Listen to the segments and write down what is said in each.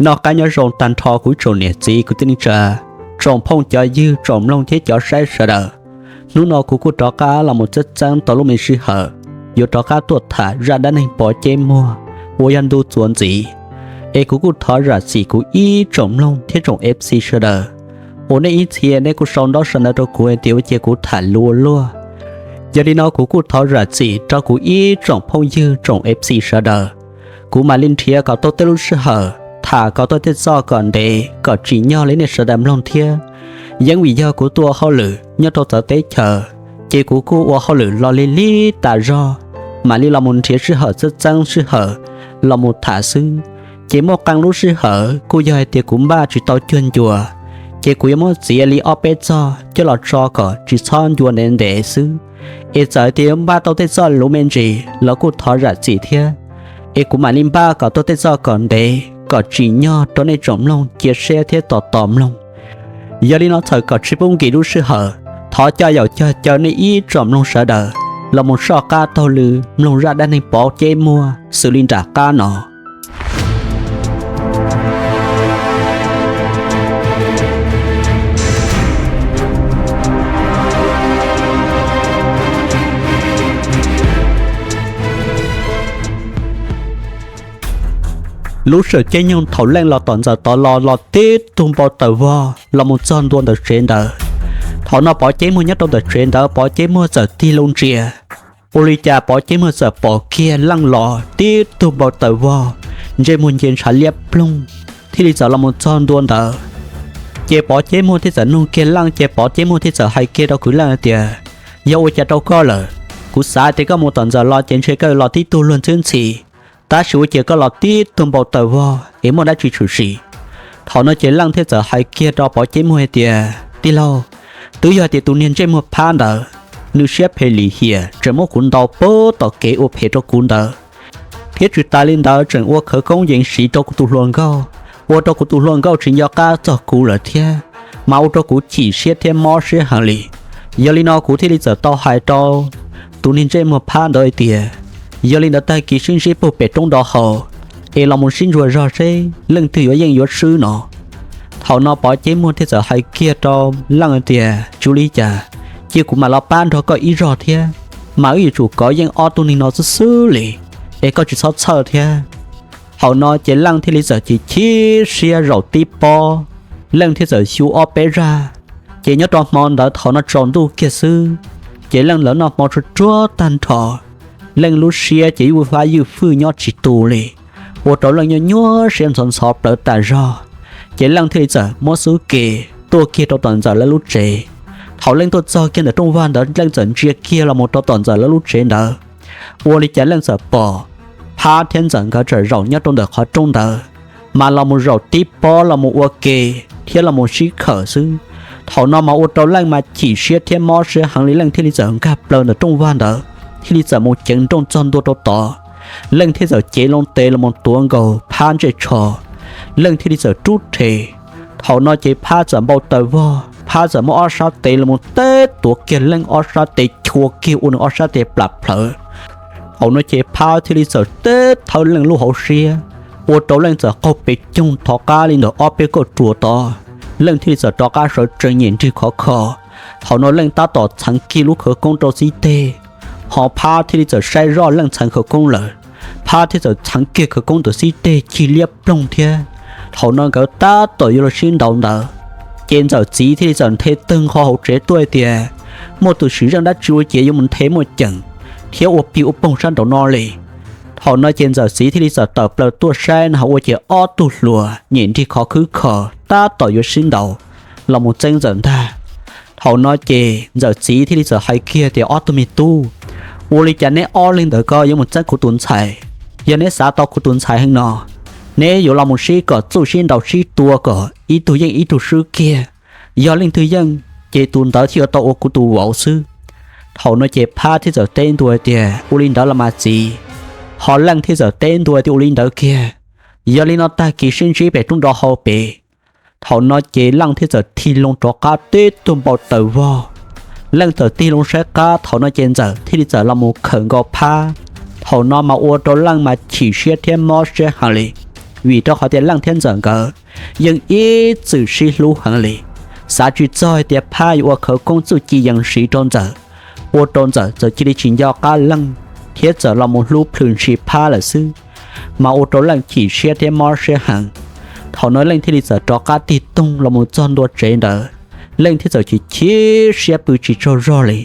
Noj qab nyob zoo tag nrho kuv tsoom niam txiv kwv tij neej tsa, tsoom phooj cov ywg tsoom mloog thiab cov saib sawv daws. Hnub no kuv kuj rov qab los mus txeeb txeeb tau lub me sij hawm, yuav rov qab tuaj tham zaj dab neeg Pov Ceb Muag uas yog ntu txuas ntxiv. Es kuv kuj thov zam txim kuv ib tsoom mloog thiab tsoom F C sawv daws uas nej ib txhia nej kuj sau ntaub sau ntawv rau kuv hais tias ua cas kuv tham luv ua luaj. Yog li no kuv kuj thov zam txim rau kuv ib tsoom phooj ywg tsoom F C sawv daws. Kuv mam li nrhiav kom tau tej lub sij hawm tham kom tau tej txoj kom ntev kom tsim nyog li nej sawv daws mloog thiab. Yeeb vim yog kuv tuaj ua hauj lwm nyob rau txawv teb chaws, ces kuv kuj ua hauj lwm los li li tas zog, mam li los mus nrhiav sij hawm txeeb txeeb sij hawm los mus tham xwb. Ces muaj qee lub sij hawm kuj yog hais tias kuv npaj tsis tau cuag ncua, ces kuv yuav muab txiav li ob peb txoj coj los tso kom tsis txhob ncua ntev ntev xwb. Es txawm tias yuav npaj tau tej txoj luv me ntsis los kuj thov zam txim thiab. Es kuv mam li npaj kom tau tej txoj kom ntev kom tsim nyog rau nej tsoom mloog cia siab thiab tos tos mloog. Yog li no txhawm kom tsis pub nkim lub sij hawm, thov coj yaum cog caw nej ib tsoom mloog sawv daws los mus soj qab taug lw mloog zaj dab neeg Pov Ceb Muag xws li nram qab no. Lub sij hawm caij nyoog thaum Leej los tom ntxawm tod los los tib tug npau taws vog los mus txog ntua ntawm tsev ntawd. Thaum no Pov Ceb Muag nyob rau ntawm tsev ntawd, Pov Ceb Muag txawm tig loo ntsia. Ua li cas Pov Ceb Muag txawm pom kiag Leej los tib tug npau taws vog, ntsej muag nce ntshav liab ploog, thiaj li txawm los mus txog ntua ntawd. Ces Pov Ceb Muag thiaj txawm nug kiag Leej, ces Pov Ceb Muag thiaj txawm hais kiag rau kwv Leej hais tias, yog ua cas rau koj lawm? Kuv xav tias koj mus tom ntxawm los ces ntshe koj los tib tug luag ntxhwb ntxhi, tab sis ua cas koj los tib tug npau taws vog es muaj dab tsi tshwm sim? Thaum no ces Leej thiaj txawm hais kiag rau Pov Ceb Muag hais tias, tij laug, twb yog tias tus niag ntsej muag phab ntawd, nws siab phem lim hiam tseem muab kuv ntaus puag tom kev ua phem rau kuv ntawd, thiab tsis tas li ntawd tseem ua khawv koob yees siv rau kuv tus hluas nkauj, ua rau kuv tus hluas nkauj tsis nco qab txog kuv lawm thiab, mas ua rau kuv chim siab thiab mob siab heev li. Yog li no kuv thiaj li txawm tau hais rau tus niag ntsej muag phab ntawd hais tias, yog li ntawd tag kis sib ntsib puag pem roob nrov haus, es los mus sib ntsuas zog seb leej twg yuav yeej yuav swb no. Thaum no Pov Ceb Muag thiaj txawm hais kiag rau Leej hais tias, tsis ua li cas, cia kuv mam los pab nrog koj ib zog thiab, mas wb yuav tsum kov yeej ob tug neeg no xwb xwb li, es koj tsis txhob txhawj thiab. Thaum no ces Leej thiaj li txawm chim chim siab zaum tib pob, Leej thiaj txawm xyu ob peb zaj. Ces nyob rau hmo ntawd thaum no tsaus ntuj kiag xwb, ces Leej lawv noj hmo tsuag tsuag tag nrho, Leej lub siab ces ywj fab ywj fwj nyob tsis tu li, ua rau Leej nyuaj nyuaj siab ntxhov ntxhov plawv tas zog. Ces Leej thiaj li txawm muab xub ke tuaj kiag rau tom Ntxawm lawv lub tsev. Thaum Leej tuaj txog kiag ntawm rooj vag ntawd, Leej txawm ntsia kiag los mus rau tom Ntxawm lawv lub tsev ntawd. Ua li cas Leej txawm pom Phab thiab Ntxawm nkawd txawm zaum nyob rau ntawm qhov rooj ntawd, mas los mus zaum tib pob los mus ua ke thiab los mus sib khawm xwb. Thaum no mas ua rau Leej mas chim siab thiab mob siab heev li, Leej thiaj li txawm nkag plaws ntawm rooj vag ntawd, thiaj li txawm mus ceev nrooj txog ntua rau tod. Leej thiaj txawm cev loo tes los mus tuav nkaus Phab ntsej tsho, Leej thiaj li txawm rub rhe. Thaum no ces Phab txawm npau taws vog, Phab txawm muab ob sab tes los mus teb tuav kiag Leej ob sab tes, chua kiag ua nws ob sab tes plam plhawv. Thaum no ces Phab thiaj li txawm teb thawb Leej lub hauv siab, ua rau Leej txawm qaug pes coog thov qab li ntawm ob peb kauj ruam tod. Leej thiaj li txawm rov qab sawv tsees nyem nrig khov kho. Thaum no Leej tab tom txheev kiag lub khawv koob rau xib teg, ho Phab thiaj li txawm saib zoj Leej txheev khawv koob lawm. Phab thiaj txawm txheev kiag khawv koob ntawm xib teg cig liab ploog thiab. Thaum no nkawd tab tom yuav los sib ntaus ntawd, ces Ntxawm txiv thiaj li txawm nthe tawg nqho hauv tsev tuaj hais tias, muaj tus sim zeej dab tsi ua ciav yuav mus nthe muaj ceem thiab ua pig ua poog sab nraum no li. Thaum no ces Ntxawm txiv thiaj li txawm tawm plaws tuaj saib no, ho ua ciav ob tug hluas nyem nrig khov khwb kho tab tom yuav sib ntaus los mus txeeb Ntxawm ntag. Thaum no ces Ntxawm txiv thiaj li txawm hais kiag tias, ob tug me tub, ua li cas neb ob leeg ntawd ko yuav mus txeeb kuv tus ntxhais? Yog neb xav tau kuv tus ntxhais heev no, neb yuav los mus sib kom txuj sib ntaus sib tua kom ib tug yeej ib tug swb kiag. Yog leej twg yeej, ces tus ntawd thiaj yuav tau ua kuv tus vauv xwb. Thaum no ces Phab thiaj txawm teb ntua tias, ua li ntawd los mas txiv. Ho Leej thiaj txawm teb ntua tias, ua li ntawd kiag, yog li no tag kis sib ntsib pem roob nrov hau pem. Thaum no ces Leej thiaj txawm thig loo rov qab tib tug npau taws vog. Leej txawm tig loo saib qab, thaum no ces Ntxawm thiaj li txawm los mus khawm nkaus Phab. Thaum no mas ua rau Leej mas chim siab thiab mob siab heev li. vim rau qhov tias Leej thiab Ntxawm nkawd yeej ib txwm sib hlub heev li. Xav tsis txog hais tias Phab yuav ua khawv koob txuj ci yees siv rau Ntxawm, ua rau Ntxawm txawm cia li tsis nco qab Leej thiab txawm los mus hlub plhws ntshis Phab lawm xwb, mas ua rau Leej chim siab thiab mob siab heev. Thaum no Leej thiaj li txawm rov qab tig toog los mus txog ntua tsev ntawd, Leej thiaj txawm chim chim siab pw tsis tsaug zog li.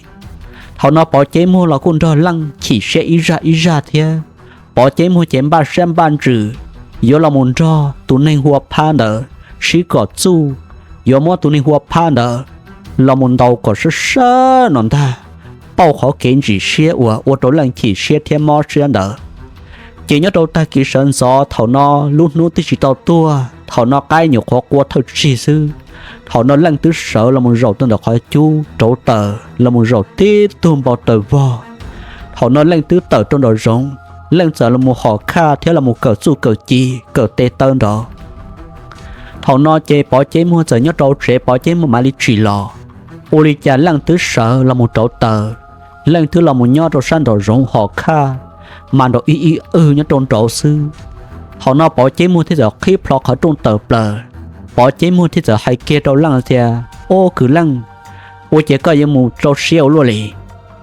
Thaum no Pov Ceb Muag los kuj nrog Leej chim siab ib zaj ib zaj thiab. Pov Ceb Muag ces npaj siab npaj ntsws yuav los mus nrog tus neeg hu ua Phab ntawd sib kom txuj, yuav muab tus neeg hu ua Phab ntawd los mus ntaus kom sab sab no ntag, pauj qhov kev ntsim siab uas ua rau Leej chim siab thiab mob siab ntawd. Ces nyob rau tag kis sawv ntxov thaum no, lub hnub twb tsis tau tuag, thaum no qaib nyuam qhuav qua thawj tsig xwb. Thaum no Leej twb sawv los mus zaum rau ntawm qhov cub rauv taws los mus zaum tib tug npau taws vog. Thaum no Leej twb tawm rau nraum zoov, Leej txawm los mus hom khaj thiab los mus kawm txuj kawm ci, kawm tes taw nrov. Thaum no ces Pov Ceb Muag txawm nyob rau tsev, Pov Ceb Muag mam li tsim los. Ua li cas Leej twb sawv los mus rauv taws, Leej twb los mus nyob rau sab nraum zoov hom khaj, mas nraum ib ib w nyob rau nraud xwb. Thaum no Pov Ceb Muag thiaj txawm qhib plho qhov rooj tawm plaws. Pov Ceb Muag thiaj txawm hais kiag rau Leej tias, Ub kwv Leej, ua cas koj yuav mus rau siab ua luaj li?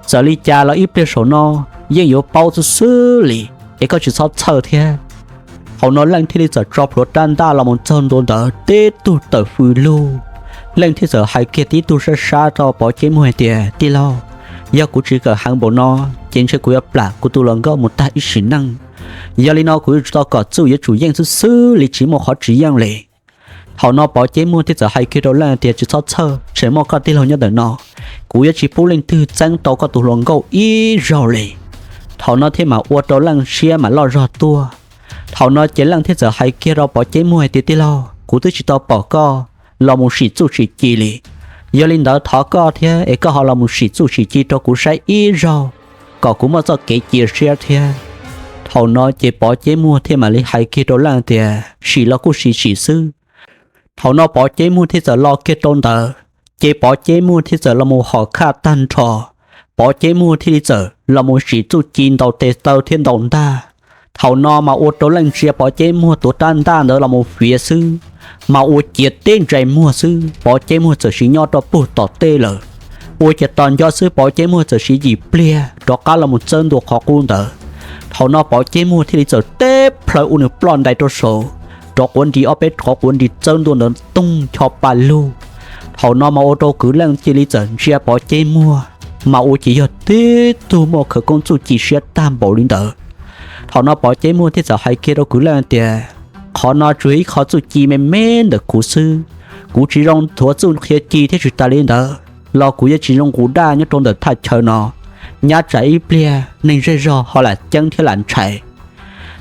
Txawm li cas los ib pliag saum no yeej yuav paub xwb xwb li, es koj tsis txhob txhawj thiab. Thaum no Leej thiaj li txawm tso plhuav rab ntaj los mus txog ntua ntawd tib tug tawm fws lug. Leej thiaj txawm hais kiag tib tug sab sab rau Pov Ceb Muag hais tias, Tij laug, yog kuv tsis kawm heev npaum no, ces ntshe kuv yuav plam kuv tus hluas nkauj mus tag ib sim neej. Yog li no kuv yuav tsum tau kom txuj yuav tsum yeej xwb xwb li, tsis muaj qhov tsis yeej li. Thaum no Pov Ceb Muag thiaj txawm hais kiag rau Leej tias, Tsis txhob txhawj, tseem muaj koj tij laug nyob ntawm no, kuv yuav tsis pub leej twg txeeb tau koj tus hluas nkauj ib zaug li. Thaum no thiaj mam ua rau Leej siab mam loj zog tuaj. Thaum no ces Leej thiaj txawm hais kiag rau Pov Ceb Muag hais tias, Tij laug, kuv twb tsis tau pom koj los mus sim txuj sim ci li. Yog li ntawd thov koj thiab es koj ho los mus sim txuj sim ci rau kuv saib ib zaug, kom kuv muaj txoj kev cia siab thiab. Thaum no ces Pov Ceb Muag thiaj mam li hais kiag rau Leej tias, Sim los kuj sim sim xwb. Thaum no Pov Ceb Muag thiaj txawm los kiag rau ntawd, ces Pov Ceb Muag thiaj txawm los mus hom khaj tag nrho. Pov Ceb Muag thiaj li txawm los mus sim txuj ci ntaus tes taw thiab ntaus ntaj. Thaum no mas ua rau Leej ntsia Pov Ceb Muag tuav rab ntaj ntawd los mus fiav xwb, mas ua ciav teb ntsais muag xwb, Pov Ceb Muag txawm sis nyob rau puag tom tej lawm. Ua ciav tos nco xwb Pov Ceb Muag txawm sis yim pliag rov qab los mus txawb ntua qhov qub ntawd. Thaum no Pov Ceb Muag thiaj li txawm teb plhaw ua nws ploj ntais rau saud, rov quav nris ob peb qhov quav nris txawb ntua ntawd toog ncho pa lug. Thaum no mas ua rau Kwv Leej cia li txawm ntsia Pov Ceb Muag, mas ua ciav yog tib tug muaj khawv koob txuj ci siab tag npaum li ntawd. Thaum no Pov Ceb Muag thiaj txawm hais kiag rau Kwv Leej tias, Qhov no tsuas yog ib qho txuj ci me me ntawm kuv xwb. Kuv tsis zoo thuav txuj qhia ci thiab tsis tas li ntawd los kuv yuav tsis zoo nqus daj nyob rau ntawm thaj chaw no. Nyab tsam ib pliag neeg zej zog ho lam ceeb thiab lam ntshai.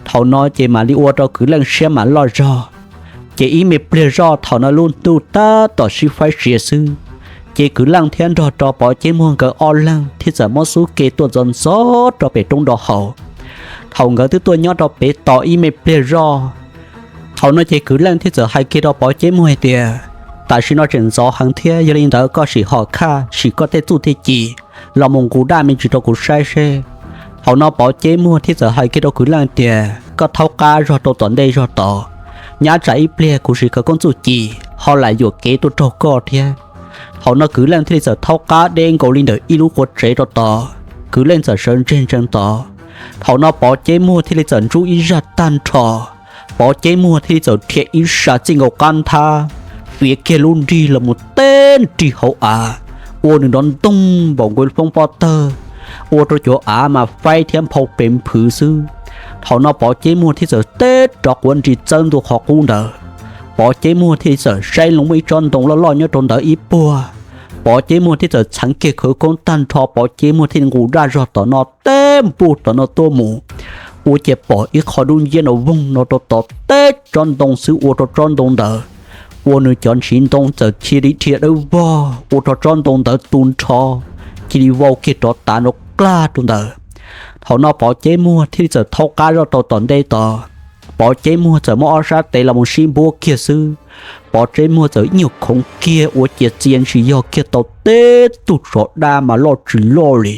Thaum no ces mam li ua rau Kwv Leej siab mam loj zog. Ces ib me pliag zoj thaum no lub ntuj tab tom sib faib sia xwb, ces Kwv Leej thiab nrog rau Pov Ceb Muag nkawd ob leeg thiaj txawm muab xub ke tuaj ntxov ntxov rau pem roob nrau haus. Thaum nkawd twb tuaj nyob rau pem tos ib me pliag zoj, thaum no ces Kwv Leej thiaj txawm hais kiag rau Pov Ceb Muag hais tias, Tam sim no tseem ntxov heev thiab, yog li ntawd koj sim hom khaj sim koj tej txuj tej ci los mus nqus daj me ntsis rau kuv saib seb. Thaum no Pov Ceb Muag thiaj txawm hais kiag rau Kwv Leej tias, Koj thaub qab zog rau tom ntej zog tod, nyab tsam ib pliag kuv sim khawv koob txuj ci ho lam yuam kev tuaj raug koj thiab. Thaum no Kwv Leej thiaj li txawm thaub qab deb nkaus li ntawm ib lub qua tsev rau tod, Kwv Leej txawm sawv ntseg ntsees tod. Thaum no Pov Ceb Muag thiaj li txawm ntsub ib zaj tag nrho. Pov Ceb Muag thiaj li txawm dhia ib sab txij nkaus qab nthab, fiav kiag lub nrig los mus teb nrig hauv av, ua nws nrov ntoo npaum nkaus foob pob tawg, ua rau cov av mas faib thiab nphau pes nphwv xwb. Thaum no Pov Ceb Muag thiaj txawm teb rov quav nris txawb ntua qhov qub ntawd. Pov Ceb Muag thiaj li txawm saib los muaj ib tsob ntoo loj loj nyob rau ntawd ib puag. Pov Ceb Muag thiaj txawm txheev kiag khawv koob tag nrho, Pov Ceb Muag thiaj nqus daj zog tom no teb npuj tom no tuaj mus, ua ciav pom ib qho dub nciab no voog no rau tod teb tsob ntoo xwb, ua rau tsob ntoo ntawd, ua nws cov ntsiv ntoo txawm cia li dhia dawb vog, ua rau tsob ntoo ntawd tu nrho, cia li vau kiag rov tav nrov klag rau ntawd. Thaum no Pov Ceb Muag thiaj li txawm thaub qab zoj rau tom ntej tod. Pov Ceb Muag txawm muab ob sab tes los mus sib npuab kiag xwb, Pov Ceb Muag txawm ib nyuag khoov kiag ua ciav txia ntsis yog kiag tau teb tug tsov dab mas loj tsis loj li.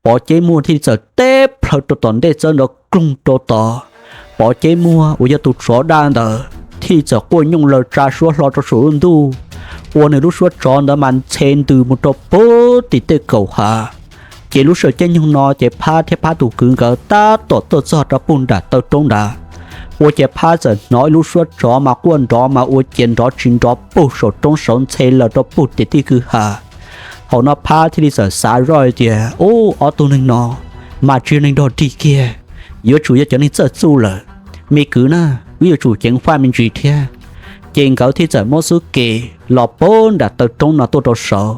Pov Ceb Muag thiaj li txawm teb plhaw rau tom ntej txawb nrov kloog rau tod. Pov Ceb Muag uas yog tus tsov daj ntawd thiaj txawm quaj nyooj laws tsa suab hlo rau saum lub ntuj, ua nws lub suab tsov ntawd mas ntxhe ntws mus rau puag tim tej kaum hav. Ces lub sij hawm caij nyoog no ces Phab thiab Phab tus kwv nkawd tab tom tuaj txog rau puag nram taw roob nrad, ua ces Phab txawm hnov ib lub suab tsov mas quaj nrov mas ua ciav nrov tsis nrov puag saum roob saud ntxhe laws rau puag tim tej kwj ha. Thaum no Phab thiaj li txawm xav zoj hais tias, Ub, ob tug neeg no mas tsis yog neeg dog dig kiag, yuav tsum yog cov neeg txawj txuj lawm. Me kwv na, wb yuav tsum ceev faj me ntsis thiab. Ces nkawd thiaj txawm muab xub ke los puag nram taw roob no tuaj rau saud.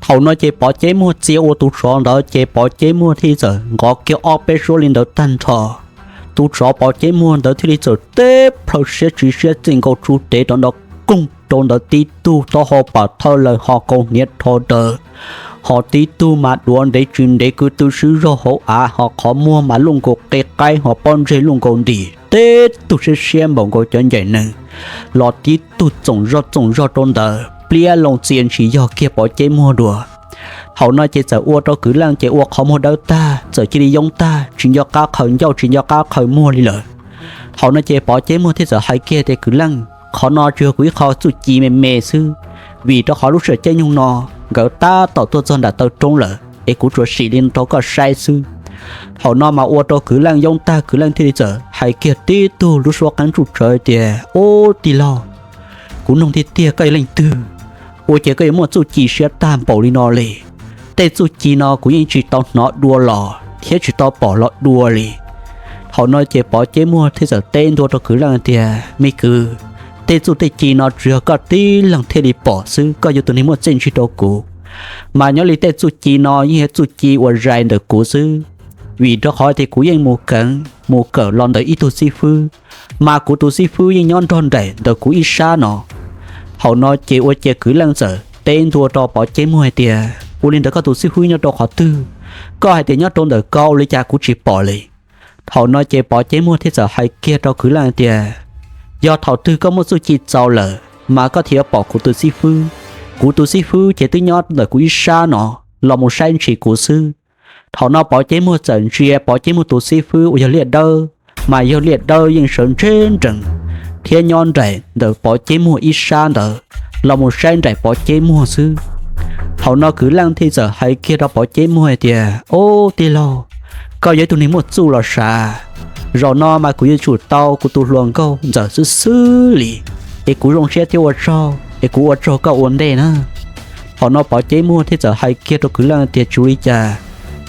Thaum no ces Pov Ceb Muag txia ua tus tsov ntawd ces Pov Ceb Muag thiaj txawm nqov kiag ob peb suab li ntawd tag nrho. Tus tsov Pov Ceb Muag ntawd thiaj li txawm teb plhaw siab tsiv siab txij nkaus tsuj dev rov nrov koog rau ntawd, tib tug taub hau pam thawj lawm ho kaus hniav rho daws, ho tib tug mas duav ntev tsis ntev kwv tw swb zog hauv av, ho qhov muag mas luj nkaus qe qaib, ho pob ntseg luj nkaus ntim, teb tug siab siab npaum nkaus cov ncaim neeg los tib tug txoom zoj txoom zog rau ntawd, pliab loo txia ntshis yog kiag Pov Ceb Muag dua. Thaum no ces txawm ua rau Kwv Leej ces ua qhov muag dawb tag, txawm cia li yoob tag, tsis nco qab qhaws ncauj tsis nco qab qhaws muag li lawm. Thaum no ces Pov Ceb Muag thiaj txawm hais kiag tias, Kwv Leej, qhov no tsuas yog kuv ib qho txuj ci me me xwb, vim rau qhov lub sij hawm caij nyoog no nkawd tab tom tuaj txog nram taw roob lawm es kuv tsuas sim li no rau koj saib xwb. Thaum no mas ua rau Kwv Leej yoob tag, Kwv Leej thiaj li txawm hais kiag tib tug lub suab qeeb tsuj tsawv tias, Ub, tij laug, kuv noog tiag tiag koj yog leej twg, ua ces koj yuav muaj txuj ci siab tag npaum li no li? Tej txuj ci no kuv yeej tsis tau hnov dua los thiab tsis tau pom los dua li. Thaum no ces Pov Ceb Muag thiaj txawm teb ntua rau Kwv Leej tias, Me kwv, tej txuj tej ci no tsuas yog koj tib leeg thiaj li pom xwb, koj yog tus neeg muaj txiaj ntsig rau kuv. Mas nyob li tej txuj ci no yeej yog txuj ci uas zais ntawm kuv xwb, vim rau qhov tias kuv yeej mus keev mus kawm los ntawm ib tug xib fwb, mas kuv tus xib fwb yeej nyob nrog nraim ntawm kuv ib sab no. Thaum no ces ua ces Kwv Leej txawm teb ntua rau Pov Ceb Muag hais tias, Ua li ntawd koj tus xib fwb nyob rau qhov twg? Koj hais tias nyob rau ntawm ko, ua li cas kuv tsis pom li? Thaum no ces Pov Ceb Muag thiaj txawm hais kiag rau Kwv Leej tias, Yog thaum twg koj muaj txuj ci txaus lawm mas koj thiaj yuav pom kuv tus xib fwb. Kuv tus xib fwb ces twb nyob ntawm kuv ib sab no, los mus saib ntsis kuv xwb. Thaum no Pov Ceb Muag txawm ntsia Pov Ceb Muag tus xib fwb uas yog Liaj Dawb, mas yog Liaj Dawb yeej sawv ntseb nrees thiab nyob nraim ntawm Pov Ceb Muag ib sab ntawd, los mus saib nraim Pov Ceb Muag xwb. Thaum no Kwv Leej thiaj txawm hais kiag rau Pov Ceb Muag hais tias, Ob, tij laug, koj yog ib tug neeg muaj txuj los sav. Zaum no mas kuv yuav tsum tau kuv tus hluas nkauj ntxawm xwb xwb li, es kuv zoo siab thiab ua tsaug, es kuv ua tsaug koj ua ntej na. Thaum no Pov Ceb Muag thiaj txawm hais kiag rau Kwv Leej tias, Tsis ua li cas,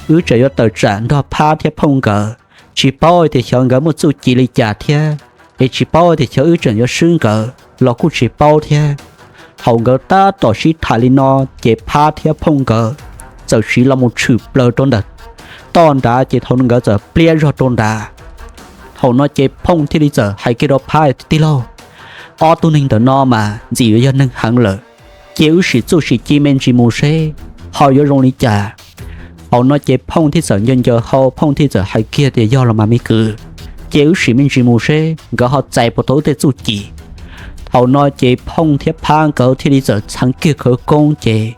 wb tseem yuav tawm tsam nrog Phab thiab Phooj nkawd, tsis paub tias xyov nkawd muaj txuj ci li cas thiab, es tsis paub tias xyov wb tseem yuav swb nkawd los kuj tsis paub thiab. Thaum nkawd tab tom sib tham li no, ces Phab thiab Phooj nkawd txawm siv los mus tshwm plaws rau ntawm toj nrad, ces thaum nkawd txawm pliab zog rau nrad. Thaum no ces Phooj thiaj li txawm hais kiag rau Phab, Tij laug, ob tug neeg ntawm no mas ntxim yuav yog neeg heev lawm, cia wb sim txuj sim ci me ntsis mus seb ho yuav zoo li cas. Thaum no ces Phooj thiaj txawm ncaws ncaws hau, Phooj thiaj txawm hais kiag tias, Yog los mas me kwv, cia wb sim me ntsis mus seb nkawd ho txais puas tau wb tej txuj ci. Thaum no ces Phooj thiab Phab nkawd thiaj li txawm txheev kiag khawv koob, ces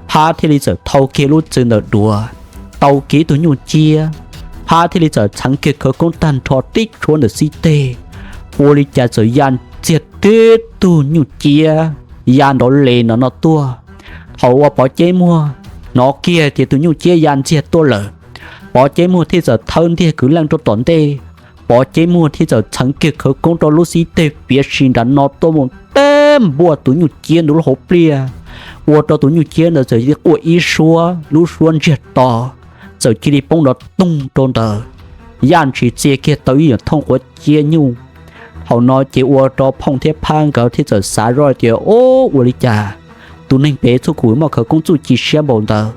Phab thiaj li txawm thau kiag lub txwv ntawm duav, tau kiag tus nyuj ciab. Phab thiaj li txawm txheev kiag khawv koob tag nrho tib tshuav ntawm xib teg, ua li cas txawm ya ntxiag tib tug nyuj ciab ya nrov les no no tuaj. Thaum uas Pov Ceb Muag hnov kiag tias tus nyuj ciab ya ntxiag tuaj lawm, Pov Ceb Muag thiaj txawm thawb ntiag Kwv Leej rau tom ntej. Pov Ceb Muag thiaj txawm txheev kiag khawv koob rau lub xib teg piav si nram no tuaj mus teb npuaj tus nyuj ciab ntawd lub hauv pliaj, ua rau tus nyuj ciab ntawd txawm quaj ib suab, lub suab ntsiag to, txawm cia li poob nrov toog rau ntawd, yaj ntshis txia kiag tau ib yam thooj quav ciab nyuj. Thaum no ces ua rau Phooj thiab Phab nkawd thiaj txawm xav zoj tias, Ob, ua li cas tus neeg pem txhua kum muaj khawv koob txuj ci siab npaum ntawd,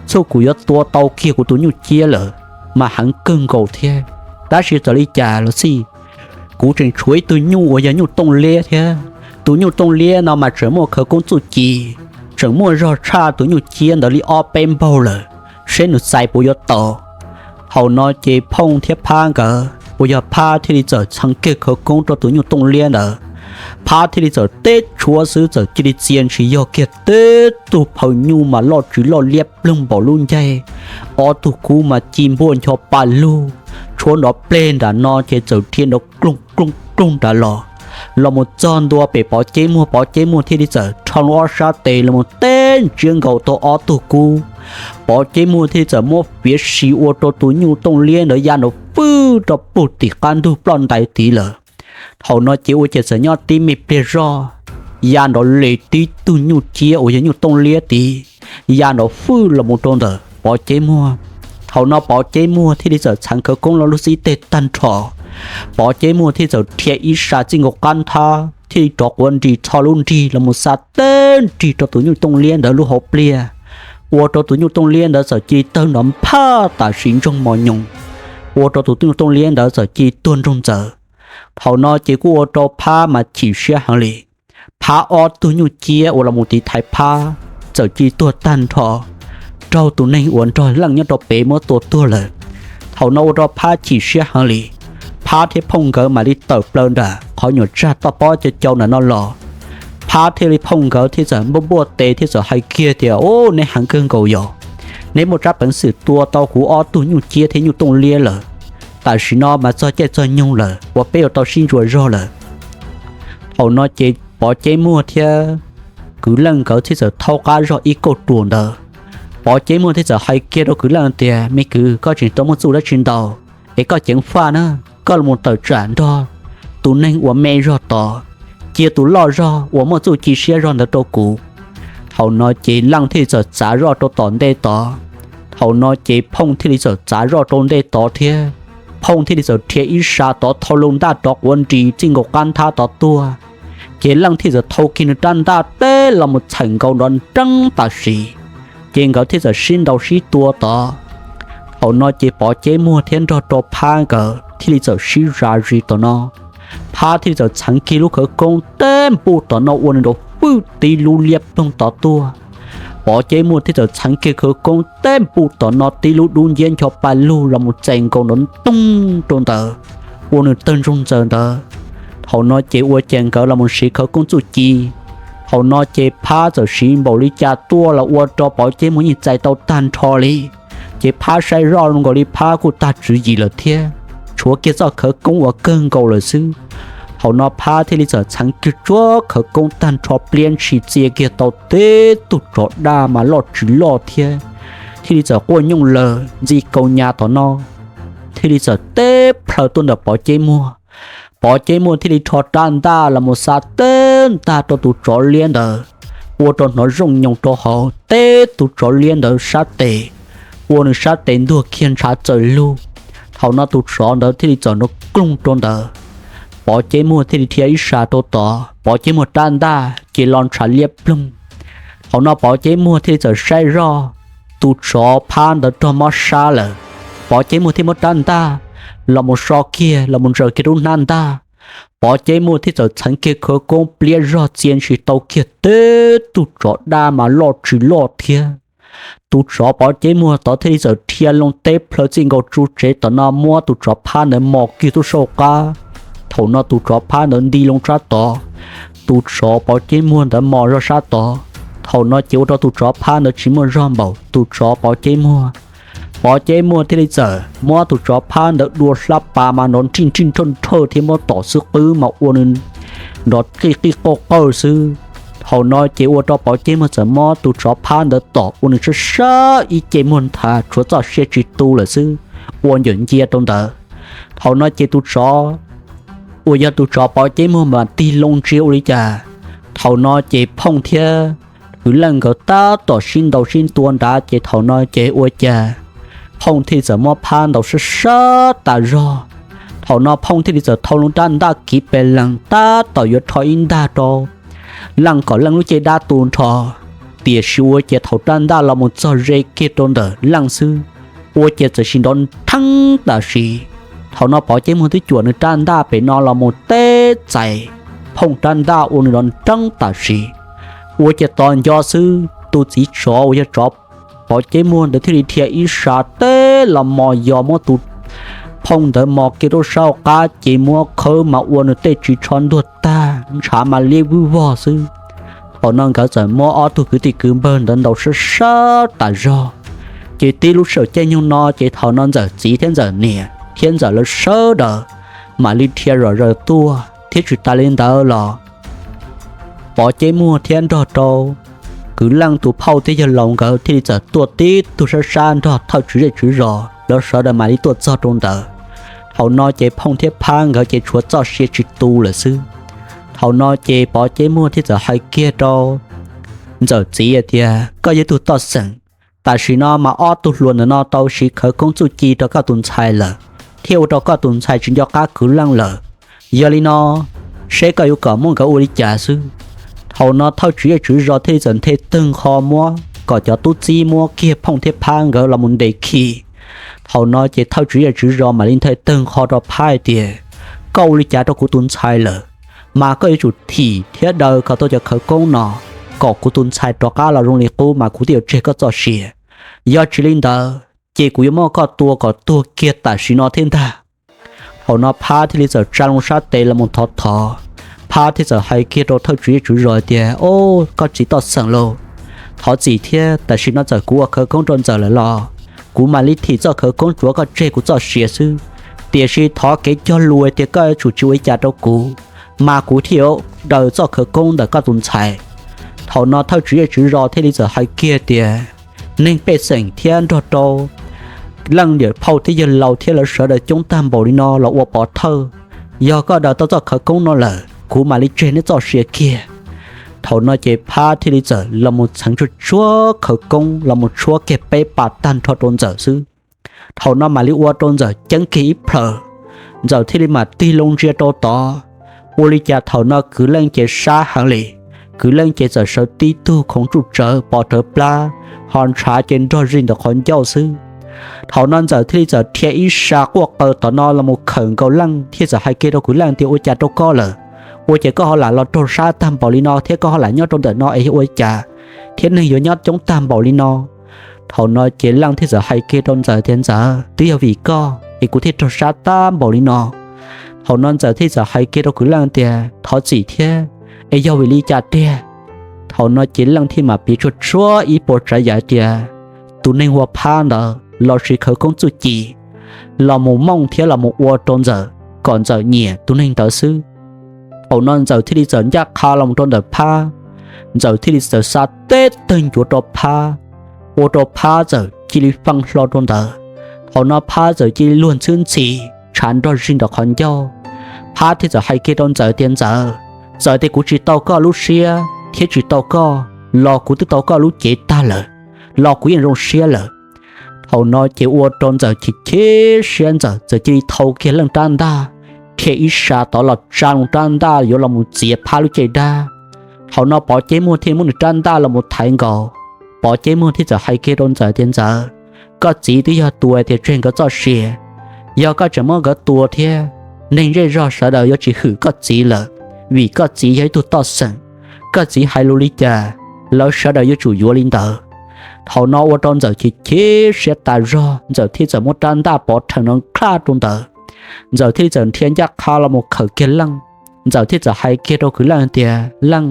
txhua kum yuav tua tau kiag kuv tus nyuj ciab lawm mas heev kawg nkaus thiab. Tab sis txawm li cas los xij, kuv tseem tshuav ib tug nyuj uas yog nyuj tooj liab thiab. Tus nyuj tooj liab no mas tseem muaj khawv koob txuj ci, tseem muaj zog tshaj tus nyuj ciab ntawd li ob peb npaug lawm, seb nws txais puas yuav tau. Thaum no ces Phooj thiab Phab nkawd uas yog Phab thiaj li txawm txheev kiag khawv koob rau tus nyuj tooj liab ntawd. Phab thiaj li txawm teb tshuav xwb txawm cia li txia ntshis yog kiag tib tug phaw nyuj mas loj tsis loj liab ploog npaum lub ncaig, ob tug kub mas ci npuaj ncho pa lug, tshuav nrov pleg nram no ces txawm dhia nrov kloog kloog kloog nrad los, los mus txog ntua pem Pov Ceb Muag, Pov Ceb Muag thiaj li txawm rho ob sab tes los mus teb ntsiab nkaus tau ob tug kub. Pov Ceb Muag thiaj li txawm muab fiav si ua rau tus nyuj tooj liab ntawd ya nrov fwj rau puag tim qab ntug ploj ntais tid lawm. Thaum no ces ua cas txawm nyob tib me pliag zoj, ya nrov li tib tug nyuj ciab uas yog nyuj tooj liab tid ya nrov fwj los mus rau ntawm Pov Ceb Muag. Thaum no Pov Ceb Muag thiaj li txawm txheev khawv koob los lub xib teg tag nrho. Pov Ceb Muag thiaj txawm dhia ib sab txij nkaus qab nthab thiaj li rov quav nris txho lub nrig los mus xa teb nrig rau tus nyuj tooj liab ntawd lub hauv pliaj, ua rau tus nyuj tooj liab ntawd txawm cia li tawg nrov nphaj tam sim ntsoog mos nyoos, ua rau tus nyuj tooj liab ntawd txawm cia li tuag nroog ntxaws. Thaum no ces kuj ua rau Phab mas chim siab heev li. Phab ob tug nyuj ciab uas los mus tiv thaiv Phab txawm cia li tuag tag nrho, raug tus neeg uas nrog Leej nyob rau pem muab tua tuag lawm. Thaum no ua rau Phab chim siab heev li. Phab thiab Phooj nkawd mam li tawm plaws nram qhov nyuam tsag toj pob cau cau ntawm no los. Phab thiaj li Phooj nkawd thiaj txawm npuaj npuaj tes thiaj txawm hais kiag tias, Ub, neb heev kawg nkaus yog, neb muaj tsab peev xwm tua tau kuv ob tug nyuj ciab thiab nyuj tooj liab lawm. Tam sim no mas txog caij txog nyoog lawm uas peb yuav tau sib ntsuas zog lawm. Thaum no ces Pov Ceb Muag thiab Kwv Leej nkawd thiaj txawm thaub qab zog ib kauj ruam ntawd. Pov Ceb Muag thiaj txawm hais kiag rau Kwv Leej tias, Me kwv, koj tseem tau muaj txuj dab tsi ntau es koj ceev faj na, koj los mus tawm tsam nrog tus neeg uas me zog tod, cia tus loj zog uas muaj txuj ci siab zog ntawd rau kuv. Thaum no ces Leej thiaj txawm txav zoj rau tom ntej tod. Thaum no ces Phooj thiaj li txawm txav zoj rau ntej tod thiab. Phooj thiaj li txawm dhia ib sab tod thau loo ntaj rov quav nris txij nkaus qab nthab tod tuaj. Ces Leej thiaj txawm thau kiag nws rab ntaj teb los mus txhaim nkaus nrov nreeb tam sim. Ces nkawd thiaj txawm sib ntaus sib tua tod. Thaum no ces Pov Ceb Muag thiab nrog rau Phab nkawd thiaj li txawm sib zam zis tom no. Phab thiaj li txawm txheev kiag lub khawv koob teb npuj tom no ua nws nrov fwj tib lub liab ploog tod tuaj. Pov Ceb Muag thiaj txawm txheev kiag khawv koob teb npuj tom no tib lub dub nciab ncho pa lug los mus txais nkaus nrov ntoog rau ntawd, ua nws tawg ntsoog ntxaws ntawd. Thaum no ces ua cas nkawd los mus siv khawv koob txuj ci. Thaum no ces Phab txawm siv npaum li cas tuaj los ua rau Pov Ceb Muag yeej txais tau tag nrho li. Ces Phab saib zoj nkaus li Phab kuj tag tswv yim lawm thiab, tshuav kiag txoj khawv koob uas kawg nkaus lawm xwb. Thaum no Phab thiaj li txawm txheev kiag tsuab khawv koob tag nrho pliab ntshis txia kiag tau tib tug tsov daj mas loj tsis loj thiab, thiaj li txawm quaj nyooj lawg ntxi kaus nyas tom no, thiaj li txawm teb plhaw tuaj ntawm Pov Ceb Muag. Pov Ceb Muag thiaj li rho rab ntaj los mus xa teb ntag rau tus tsov liab ntawd, ua rau hnov zooj nyoos rau hauv teb tus tsov liab ntawd sab tes, ua nws sab tes ntuag kiag ntshav txawm lug. Thaum no tus tsov ntawd thiaj li txawm nrov kloog rau ntawd. Pov Ceb Muag thiaj li dhia ib sab rau tod, Pov Ceb Muag rab ntaj ces los ntshav liab ploog. Thaum no Pov Ceb Muag thiaj li txawm saib zoj tus tsov Phab ntawd raug mob sab lawm. Pov Ceb Muag thiaj muab rab ntaj los mus so kiag los mus ntsaws kiag lub hnab ntaj. Pov Ceb Muag thiaj txawm txheev kiag khawv koob pliab zog txia ntshis tau kiag tib tug tsov daj mas loj tsis loj thiab. Tus tsov Pov Ceb Muag tod thiaj li txawm dhia loo teb plhaw txij nkaus tsu tsev tom no muab tus tsov Phab ntawd mos kiag tub saum qab. Thaum no tus tsov Phab ntawd nti loo sab tod, tus tsov Pov Ceb Muag ntawd mos zog sab tod. Thaum no ces ua rau tus tsov Phab ntawd tsis muaj zog npaum tus tsov Pov Ceb Muag. Pov Ceb Muag thiaj li txawm muab tus tsov Phab ntawd dua hlab pas mas nrov nrij nrij nrhawj nrhawj thiab muab tom xwb qwb mas ua nws nrov qij qij qauj qawj xwb. Thaum no ces ua rau Pov Ceb Muag txawm muab tus tsov Phab ntawd tom ua nws sab sab ib ce muag nthav tshuav txoj sia tsis tu lawm xwb, ua ncawm ncia rau ntawd. Thaum no ces tus tsov uas yog tus tsov Pov Ceb Muag mas tig loo ntsia ua li cas. Thaum no ces Phooj thiab Kwv Leej nkawd tab tom sib ntaus sib tua nrad ces thaum no ces ua cas Phooj thiaj li txawm muab Phab ntaus sab sab tas zog. Thaum no Phooj thiaj li txawm thau lub rab ntaj kiv pes lees tab tom yuav rho ib ntaj rau Leej kom Leej lub cev dab tu nrho, tiam sis ua cas thaum rab ntaj los mus txog ze kiag rau ntawm Leej xwb, ua cas txawm sis nrov nrheeb tam sim. Thaum no Pov Ceb Muag twb cuam nws rab ntaj pem no los mus teb txais Phooj rab ntaj ua nws nrov nrheeb tam sim. Ua cas tos nco xwb tus txiv tsov uas yog tsov Pov Ceb Muag ntawd thiaj li dhia ib sab teb los mos yos muab tus Phooj ntawd mos kiag rau sab hauv qab ces muab khawb mas ua nws tej ris tsho ntuag tag ntshav mas liab vwj vog xwb. Thaum no nkawd txawm muab ob tug kwv tij kwv npawg ntawd ntaus sab sab tas zog. Ces tib lub sij hawm caij nyoog no ces thaum no Ntxawm txiv thiab Ntxawm niam thiab Ntxawm lawv sawv daws mam li dhia zom zaws tuaj. Thiab tsis tas li ntawd los Pov Ceb Muag thiab nrog rau Kwv Leej tus phauj thiab yawg laus nkawd thiaj li txawm tuaj tib tug sab sab nrog thawj tswv zej tswv zos lawv sawv daws mam li tuaj txog rau ntawd. Thaum no ces Phooj thiab Phab nkawd ces tshuav txoj sia tsis tu lawm xwb. Thaum no ces Pov Ceb Muag thiaj txawm hais kiag rau Ntxawm txiv tias, koj yog tug toj xeem, tam sim no mas ob tug hluas ntawm no tau siv khawv koob txuj ci rau koj tus ntxhais lawm, thiaj ua rau koj tus ntxhais tsis nco qab Kwv Leej lawm. Yog li no, seb koj yuav kom muab nkawd ua li cas xwb. Thaum no thawj tswv zej tswv zos thiaj li txawm nthe tag nqho muab kom cov tub txib muab kiag Phooj thiab Phab nkawd los mus ntes khi. Thaum no ces thawj tswv zej tswv zos mam li nthe tag nqho rau Phab hais tias, koj ua li cas rau kuv tus ntxhais lawm, mas koj yuav tsum thim thiab daws kom tau cov khawv koob no, kom kuv tus ntxhais rov qab los zoo li qub mas kuv thiaj yuav tseg koj txoj sia. Yog tsis li ntawd ces kuv yuav muab koj tua kom tuag kiag tam sim no thiab ntag. Thaum no Phab thiaj li txawm tsa loo sab tes los mus thov thov. Phab thiaj txawm hais kiag rau thawj tswv zej tswv zos tias, o, koj txiv toj xeem lauj, thov txim thiab, tam sim no txawm kuv ua khawv koob rau Ntxawm lawm los kuv mam li thim txoj khawv koob tsuav koj tseg kuv txoj sia xwb. Tiam sis thov kev cog lus tias koj yuav tsum tsis ua li cas rau kuv, mas kuv thiaj yuav daws txoj khawv koob ntawm koj tus ntxhais. Thaum no thawj tswv zej tswv zos thiaj li txawm hais kiag tias, neeg pej xeem thiab nrog rau Leej niam phauj thiab yawg laus thiab lawv sawv daws coob tag npaum li no los ua pov thawj, yog koj daws tau txoj khawv koob no lawm kuv mam li tseg neb txoj sia kiag. Thaum no ces Phab thiaj li txawm los mus txheev tsuag tsuag khawv koob los mus tshuab kiag peb pas tag nrho rau Ntxawm xwb. Thaum no mam li ua rau Ntxawm ceeb kiag ib plhaws, Ntxawm thiaj li mam tig loo ntsia rau tod. Ua li cas thaum no Kwv Leej ces sab heev li, Kwv Leej ces txawm sawv tib tug khoov tsuj tsawv pov rawv plab, ho ntshav ces nrog zig ntawm qhov ncauj xwb. Thaum no Ntxawm thiaj li txawm dhia ib sa quaj qw tom no los mus khawm nkaus Leej thiab txawm hais kiag rau Kwv Leej tias, ua cas rau koj lawm? Ua cas koj ho lam los raug sab tag npaum li no thiab koj ho lam nyob rau ntawm no es yog ua cas thiab neeg yuav nyob coob tag npaum li no? Thaum no ces Leej thiaj txawm hais kiag rau Ntxawm tias, Ntxawm, twb yog vim koj es kuv thiaj raug sab tag npaum li no. Thaum no Ntxawm thiaj txawm hais kiag rau Kwv Leej tias, thov txim thiab, es yog vim li cas tiag? Thaum no ces Leej thiaj mam piav tsuag tsuag ib puas tsav yam tias tus neeg hu ua Phab ntawd los siv khawv koob txuj ci los mus mooj thiab los mus ua rau Ntxawm kom Ntxawm nyiam tus neeg ntawd xwb. Thaum no Ntxawm thiaj li txawm ncaj qha los mus rau ntawm Phab, Ntxawm thiaj li txawm xa teb tawg ncuav rau Phab, ua rau Phab txawm cia li fee hlo rau ntawd. Thaum no Phab txawm cia li luag ntxhwb ntxhi, ntshav nrog zig ntawm qhov ncauj. Phab thiaj txawm hais kiag rau Ntxawm tias, Ntxawm, txawm tias kuv tsis tau koj lub siab thiab tsis tau koj los kuv twb tau koj lub cev tag lawm, los kuv yeej zoo siab lawm. Thaum no ces ua rau Ntxawm chim chim siab, Ntxawm txawm cia li thau kiag Leej rab ntaj, dhia ib sa tod los tsa loo rab ntaj yuav los mus txiav Phab lub caj dab. Thaum no Pov Ceb Muag thiaj muab nws rab ntaj los mus thaiv nkaus. Pov Ceb Muag thiaj txawm hais kiag rau Ntxawm tias, Ntxawm, koj txiv twb yog tus tias tseg nkawd txoj sia. Yog koj tseem muab nkawd tua thiab, neeg zej zog sawv daws yuav tsis hwm koj txiv lawm, vim koj txiv yog ib tug toj xeem. Koj txiv hais lus li cas, lawv sawv daws yuav tsum yuav li ntawd. Thaum no ua rau Ntxawm chim chim siab tas zog, Ntxawm thiaj txawm muab rab ntaj pov rhees no nqaj rau ntawd. Ntxawm thiaj li txawm nrhiav ncaj qha los mus khawm kiag Leej. Ntxawm thiaj txawm hais kiag rau Kwv Leej tias, Leej,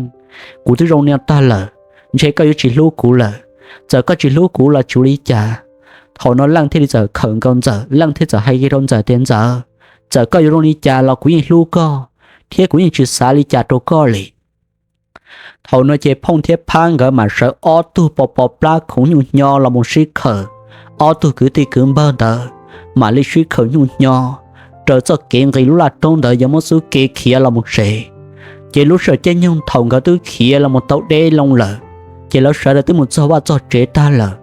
kuv twb zoo li no tag lawm, ntshe koj yuav tsis hlub kuv lawm. Txawm koj tsis hlub kuv los tsis ua li cas. Thaum no Leej thiaj li txawm khawm nkaus Ntxawm, Leej thiaj txawm hais kiag rau Ntxawm tias, Ntxawm, txawm koj yuav zoo li cas los kuv yeej hlub koj, thiab kuv yeej tsis xav li cas rau koj li. Thaum no ces Phooj thiab Phab nkawd mam sawv ob tug pov pov plab khoov nyuj hnyo los mus sib khawm. Ob tug kwv tij kwv npawg ntawd mam li sib khawm nyuj hnyo raws txoj kev nqis lub laj roob ntawd yuav muab xub kev khiav los mus tsev. Ces lub sij hawm caij nyoog thaum nkawd twb khiav los mus tau deb loo lawm, ces lawv sawv daws twb mus txog vaj txog tsev tag lawm.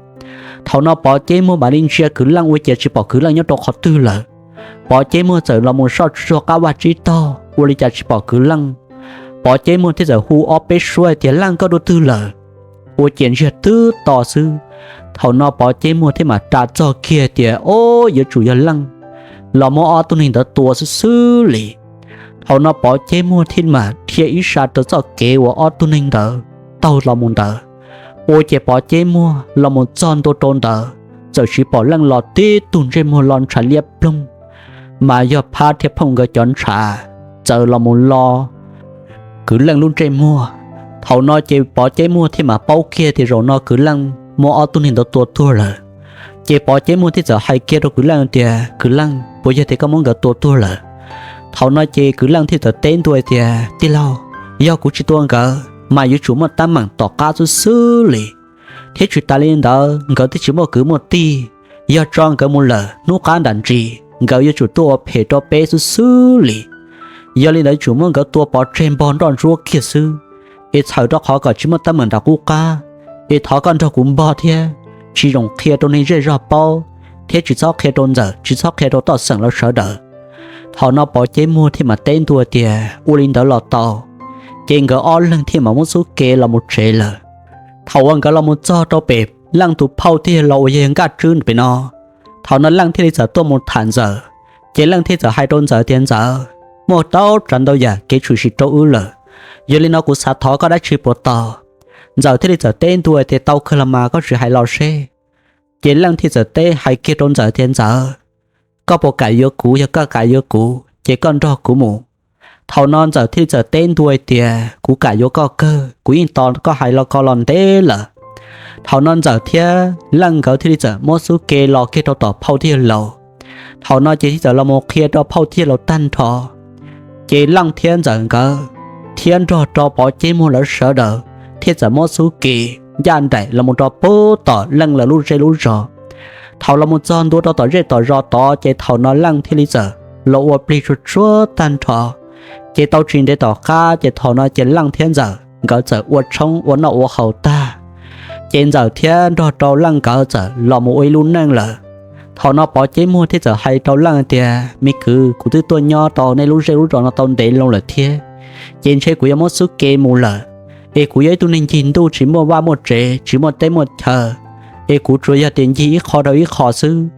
Thaum no Pov Ceb Muag mam li ntsia Kwv Leej ua cas tsis pom Kwv Leej nyob rau qhov twg lawm. Pov Ceb Muag txawm los mus soj tsuag qab vaj tsib taug ua li cas tsis pom Kwv Leej. Pov Ceb Muag thiaj txawm hu ob peb suab tias, Leej, koj dua twg lawm? Ua ciav ntsiag twb to xwb. Thaum no Pov Ceb Muag thiaj mam ras txog kiag tias, Ob, yuav tsum yog Leej los muab ob tug neeg ntawd tua xwb xwb li. Thaum no Pov Ceb Muag thiaj mam dhia ib sa rau txoj kev uas ob tug neeg ntawd taug los mus ntawd. Ua ciav Pov Ceb Muag los mus txog ntua rau ntawd, txawm sis pom Leej los tib tug ntsej muag lo ntshav liab ploog, mas yog Phab thiab Phooj nkawd cov ntshav txawm los mus lo Kwv Leej lub ntsej muag. Thaum no ces Pov Ceb Muag thiaj mam paub kiag tias zaum no Kwv Leej muab ob tug neeg ntawd tua tuag lawm. Ces Pov Ceb Muag thiaj txawm hais kiag rau Kwv Leej tias, Kwv Leej, puas yog tias koj muab nkawd tua tuag lawm? Thaum no ces kwv Leej thiaj txawm teb ntua tias, Tij laug, yog kuv tsis tua nkawd mas yuav tsum muaj teeb meem tom qab xwb xwb li. Thiab tsis tas li ntawd nkawd twb tsis muaj kwv muaj tij, yog tso nkawd mus lawm hnub qab nram ntsis nkawd yuav tsum tuaj ua phem rau peb xwb xwb li. Yog li ntawd yuav tsum muab nkawd tua pov tseg npog nroj ntsuab kiag xwb, es txhawm rau qhov kom tsis muaj teeb meem nram qub qab. Es thov koj nrog kuv npog thiab, tsis zoo qhia rau neeg zej zog paub, thiab tsis txhob qhia rau ntxawm, tsis txhob qhia rau toj xeem lawv sawv daws. Thaum no Pov Ceb Muag thiaj mam teb ntua tias, Ua li ntawd los tau. Ces nkawd ob leeg thiaj mam muab xub ke los mus tsev lawm. Thaum uas nkawd los mus txog rau pem Leej tus phauj thiaj los uas yog Nkaj Tswb pem no, thaum no Leej thiaj li txawm tuaj mus tham Ntxawm. Ces Leej thiaj txawm hais rau Ntxawm tias, Ntxawm, muaj tau tsav ntau yam kev tshwm sim rau wb lawm, yog li no kuv xav thov koj dab tsi puas tau? Ntxawm thiaj li txawm teb ntua tias, Tau kawg los mas, koj sim hais los seb. Ces Leej thiaj txawm teb hais kiag rau Ntxawm tias, Ntxawm, koj puas kam yuav kuv? Yog koj kam yuav kuv ces koj nrog kuv mus. Thaum no Ntxawm thiaj li txawm teb ntua tias, Kuv kam yuav koj kawg, kuv yeej tos koj hais los ko los ntev lawm. Thaum no Ntxawm thiab Leej nkawd thiaj li txawm muab xub ke los kiag rau tom phauj thiab laus. Thaum no ces thiaj txawm los mus qhia rau phauj thiab laus tag nrho. Ces Leej thiab Ntxawm nkawd thiab nrog rau Pov Ceb Muag lawv sawv daws thiaj txawm muab xub ke ncaj nraim los mus rau pem tom Leej lawv lub zej lub zos. Thaum los mus txog ntua rau tom zej tom zos tod ces thaum no Leej thiaj li txawm los ua plig tsuag tsuag tag nrho. Ces tau tsis ntev tom qab ces thaum no ces Leej thiab Ntxawm nkawd txawm ua tshoob ua noj ua haus tag, ces Ntxawm thiab nrog rau Leej nkawd txawm los mus ua ib lub neej lawm. Thaum no Pov Ceb Muag thiaj txawm hais rau Leej tias, Me kwv, kuv twb tuaj nyob rau nej lub zej lub zos no tau ntev loo lawm thiab, ces ntshe kuv yuav muab xub ke mus lawm. Es kuv yog ib tug neeg ncig ntuj tsis muaj vaj muaj tsev, tsis muaj teb muaj chaw, es kuv tsuas yog tias ncig ib qho rau ib qho xwb,